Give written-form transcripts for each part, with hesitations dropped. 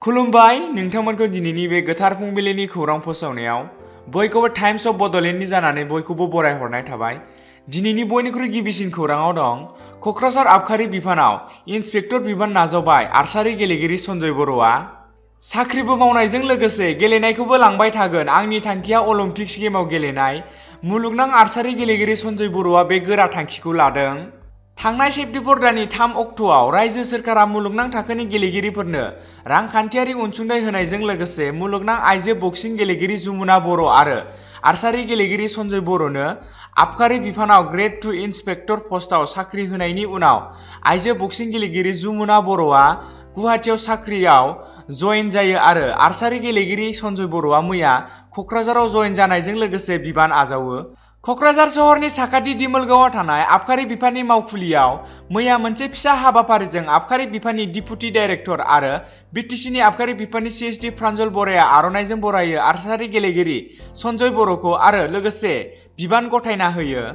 खुलुमबाय नोंथांमोनखौ दिनैनि बे गोथार फुंबिलिनि खौरां फोसावनायाव बयखौबो टाइम्स अफ बड'लेण्डनि जानानै बयखौबो बरायहरनाय थाबाय। दिनैनि बयनिख्रुइ गिबिसिन खौराङाव दं क'क्राझार आबखारि बिफानाव इन्सपेक्टर बिबान नाजावबाय आर्चारि गेलेगिरि सन्जय बर'आ। साख्रिबो मावनायजों लोगोसे गेलेनायखौबो लांबाय थागोन, आंनि थांखिया अलिम्पिक्स गेमाव गेलेनाय। मुलुगनां आर्चारि गेलेगिरि सन्जय बर'आ बे गोरा थांखिखौ लादों। थांनाय सेप्तेम्बर दाननि 3 अक्ट'आव रायजो सोरखारा मुलुगनां थाखोनि गेलेगिरिफोरनो रांखान्थियारि अनसुंथाइ होनायजों लोगोसे मुलुगनां आइजो बक्सिं गेलेगिरि जमुना बर' आरो आर्चारि गेलेगिरि सन्जय बर'नो आबखारि बिफानाव ग्रेड 2 इन्सपेक्टर पस्टआव साख्रि होनायनि उनाव आइजो बक्सिं गेलेगिरि जमुना बर'आ गुवाहाटीआव साख्रियाव जयेन जायो आरो आर्चारि गेलेगिरि सन्जय बर'आ मैया क'क्राझाराव जयेन जानायजों लोगोसे बिबान आजावो। क'क्राझार सहरनि साखाथि दिमोलगावआव थानाय आबखारि बिफाननि मावखुलियाव मैया मोनसे फिसा हाबाफारिजों आबखारि बिफाननि डिपुटि डाइरेक्टर आरो बिटिसिनि आबखारि बिफाननि CSD प्रान्जल बराया आर'नाइजों बरायो आर्चारि गेलेगिरि सन्जय बर'खौ आरो लोगोसे बिबान गथायना होयो।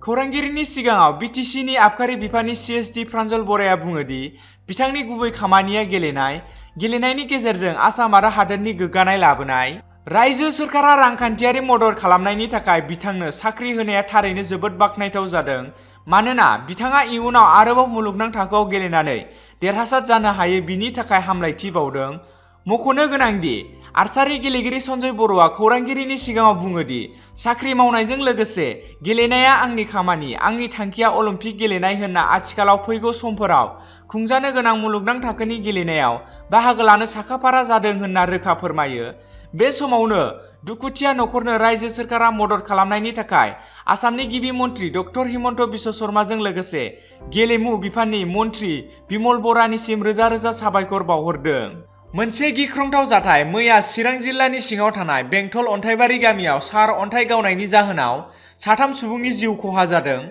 खौरांगिरिनि सिगाङाव बिटिसिनि आबखारि बिफाननि CSD प्रान्जल बराया बुङोदि बिथांनि गुबै खामानिया गेलेनायनि गेजेरजों आसाम आरो हादोरनि गोग्गानाय लाबोनाय। रायजो सोरखारा रांखान्थियारि मदद खालामनायनि थाखाय बिथांनो साख्रि होनाया थारैनो जोबोद बाख्नायथाव जादों, मानोना बिथाङा इयुनाव आरोबाव मुलुगनां थाखोआव गेलेनानै देरहासार जानो हायो बिनि थाखाय हामलायथि बावदों। मख'नो गोनांदि आर्चारि गेलेगिरि सन्जय बर'आ खौरांगिरिनि सिगाङाव बुङोदि साख्रि मावनायजों लोगोसे गेलेनाया आंनि खामानि, आंनि थांखिया अलिम्पिक गेलेनाय होनना आथिखालाव फैगौ समफोराव खुंजानो गोनां मुलुगनां थाखोनि गेलेनायाव बाहागो लानो साखाफारा जादों होनना रोखा फोरमायो। बे समावनो दुखुथिया नखरनो रायजो सोरखारा मदद खालामनायनि थाखाय आसामनि गिबि मन्त्रि डक्टर हिमन्त बिश्व शर्माजों लोगोसे गेलेमु बिफाननि मन्त्रि बिमल बरानिसिम रोजा रोजा साबायखर बावहरदों। मोनसे गिख्रंथाव जाथाय मैया चिरां जिल्लानि सिङाव थानाय बेंटल अन्थाइबारि गामियाव सार अन्थाइ गावनायनि जाहोनाव 3 सुबुंनि जिउ खहा जादों।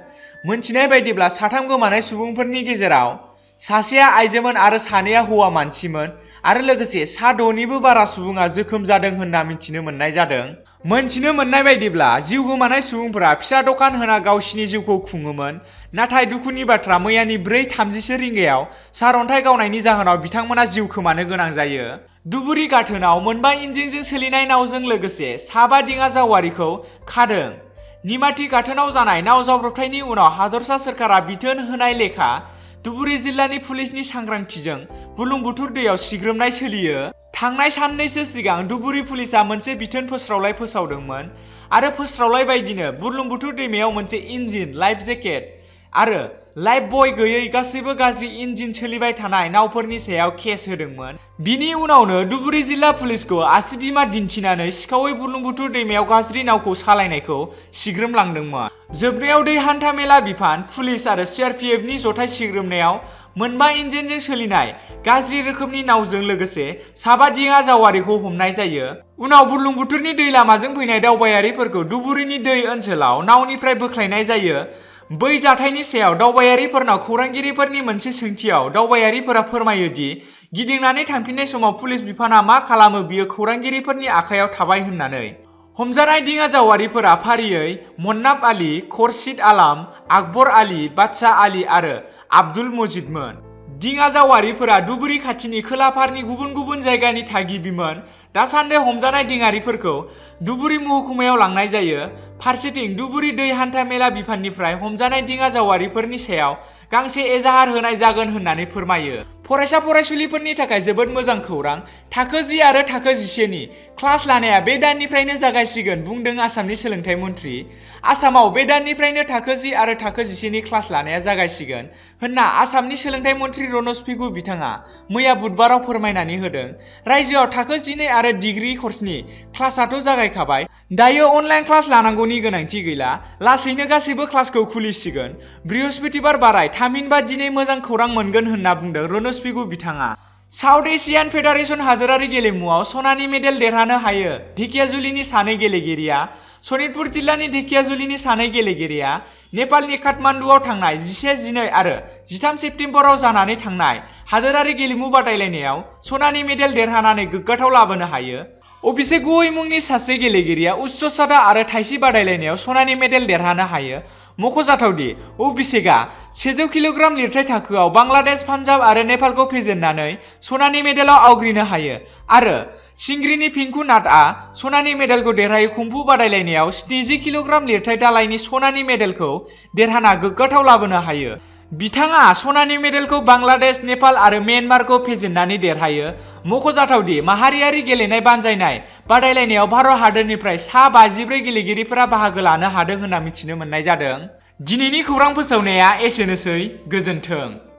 मोनथिनाय बायदिब्ला 3 गोमानाय सुबुंफोरनि गेजेराव सासेया आइजोमोन आरो 2आ हौवा मानसिमोन आरो लोगोसे 6निबो बारा सुबुङा जोखोम जादों होनना मिथिनो मोननाय जादों। मोनथिनो मोननाय बायदिब्ला जिउ गोमानाय सुबुंफोरा फिसा दखान होना गावसिनि जिउखौ खुङोमोन, नाथाय दुखुनि बाथ्रा मैयानि 4:30 रिंगायाव सार अन्थाइ गावनायनि जाहोनाव बिथांमोना जिउ खोमानो गोनां जायो। धुबुरी गाथोनाव मोनबा इन्जिनजों सोलिनाय नावजों लोगोसे 5 दिङा जावारिखौ खादों। निमाती गाथोनाव जानाय नाव जाब्रबथायनि उनाव हादरसा सोरखारा बिथोन होनाय लेखा धुबुरी जिल्लानि पुलिसनि सांग्रांथिजों बुरलुंबुथुर दैयाव सिग्रोमनाय सोलियो। थांनाय साननैसो सिगां धुबुरी पुलिसा मोनसे बिथोन फोस्रावलाइ फोसावदोंमोन आरो फोस्रावलाइ बायदिनो बुरलुंबुथुर दैमायाव मोनसे इन्जिन, लाइफ जेकेट आरो लाइफ बय गैयै गासैबो गाज्रि इन्जिन सोलिबाय थानाय नावफोरनि सायाव केस होदोंमोन। बिनि उनावनो धुबुरी जिल्ला पुलिसखौ आसि बिमा दिन्थिनानै सिखावै बुरलुंबुथुर दैमायाव गाज्रि नावखौ सालायनायखौ सिग्रोमलांदोंमोन। जोबनायाव दै हान्था मेला बिफान, पुलिस आरो CRPFनि जथाय सिग्रोमनायाव मोनबा इन्जिनजों सोलिनाय गाज्रि रोखोमनि नावजों लोगोसे 5 दिङा जावारिखौ हमनाय जायो। उनाव बुरलुंबुथुरनि दै लामाजों फैनाय दावबायारिफोरखौ धुबुरीनि दै ओनसोलाव नावनिफ्राय बोख्लायनाय जायो। बै जाथायनि सायाव दावबायारिफोरनाव खौरांगिरिफोरनि मोनसे सोंथियाव दावबायारिफोरा फोरमायो दि गिदिंनानै थांफिननाय समाव पुलिस बिफाना मा खालामो बियो खौरांगिरिफोरनि आखायाव थाबाय होननानै। हमजानाय दिङा जावारिफोरा फारियै मन्नाफ आली, खर्शिद आलम, आकबर आली, बादशाह आली आरो आब्दुल मजिदमोन। दिङा जावारिफोरा धुबुरी खाथिनि खोलाफारनि गुबुन गुबुन जायगानि थागिबिमोन। दासान्दि हमजानाय दिङारिफोरखौ धुबुरी महकुमायाव लांनाय जायो। फारसेथिं धुबुरी दै हान्था मेला बिफाननिफ्राय हमजानाय दिङा जावारिफोरनि सायाव गांसे एजाहार होनाय जागोन होननानै फोरमायो। फरायसा फरायसुलिफोरनि थाखाय जोबोद मोजां खौरां। थाखो 10 आरो थाखो 11नि क्लास लानाया बे दाननिफ्रायनो जागायसिगोन बुंदों आसामनि सोलोंथाइ मन्थ्रि। आसामाव बे दाननिफ्रायनो थाखो 10 आरो थाखो 11नि क्लास लानाया जागायसिगोन होनना आसामनि सोलोंथाइ मन्थ्रि रनज पेगु बिथाङा मैया बुधबाराव फोरमायनानै होदों। रायजोआव थाखो 12 आरो डिग्री कर्सनि क्लासआथ' जागायखाबाय, दायो अनलाइन क्लास लानांगौनि गोनांथि गैला, लासैनो गासैबो क्लासखौ खुलिसिगोन। बृहस्पतिबार बाराय, थामहिनबा दिनै मोजां खौरां मोनगोन होनना बुंदों रनज पेगु बिथाङा। साउथ एशियान फेडारेशन हादोरारि गेलेमुआव सनानि मेडेल देरहानो हायो ढेकियाजुलिनि 2 गेलेगिरिया। सनितपुर जिल्लानि ढेकियाजुलिनि 2 गेलेगिरिया नेपालनि काठमान्डुआव थांनाय 11, 12 आरो 13 सेप्तेम्बराव जानानै थांनाय हादोरारि गेलेमु बादायलायनायाव सनानि मेडेल देरहानानै गोग्गाथाव लाबोनो हायो। अभिषेक मुंनि सासे गेलेगिरिया उच्चसादा आरो थाइसि बादायलायनायाव सनानि मेडेल देरहानो हायो। मख'जाथावदि अभिषेकआ 100 किल'ग्राम लिरथाय थाखोआव बांलादेश, पान्जाब आरो नेपालखौ फेजेननानै सनानि मेडेलाव आवग्रिनो हायो आरो सिंग्रिनि पिंकु नाथआ सनानि मेडेलखौ देरहायो। कुंफु बादायलायनायाव 70 किल'ग्राम लिरथाय दालायनि सनानि मेडेलखौ देरहाना गोग्गाथाव लाबोनो हायो। बिथाङा सनानि मेडेलखौ बांलादेश, नेपाल आरो म्यानमारखौ फेजेननानै देरहायो। मख'जाथावदि माहारियारि गेलेनाय बानजायनाय बादायलायनायाव भारत हादोरनिफ्राय सा 54 गेलेगिरिफोरा बाहागो लानो हादों होनना मिथिनो मोननाय जादों। दिनैनि खौरां फोसावनाया एसेनोसै। गोजोन्थों।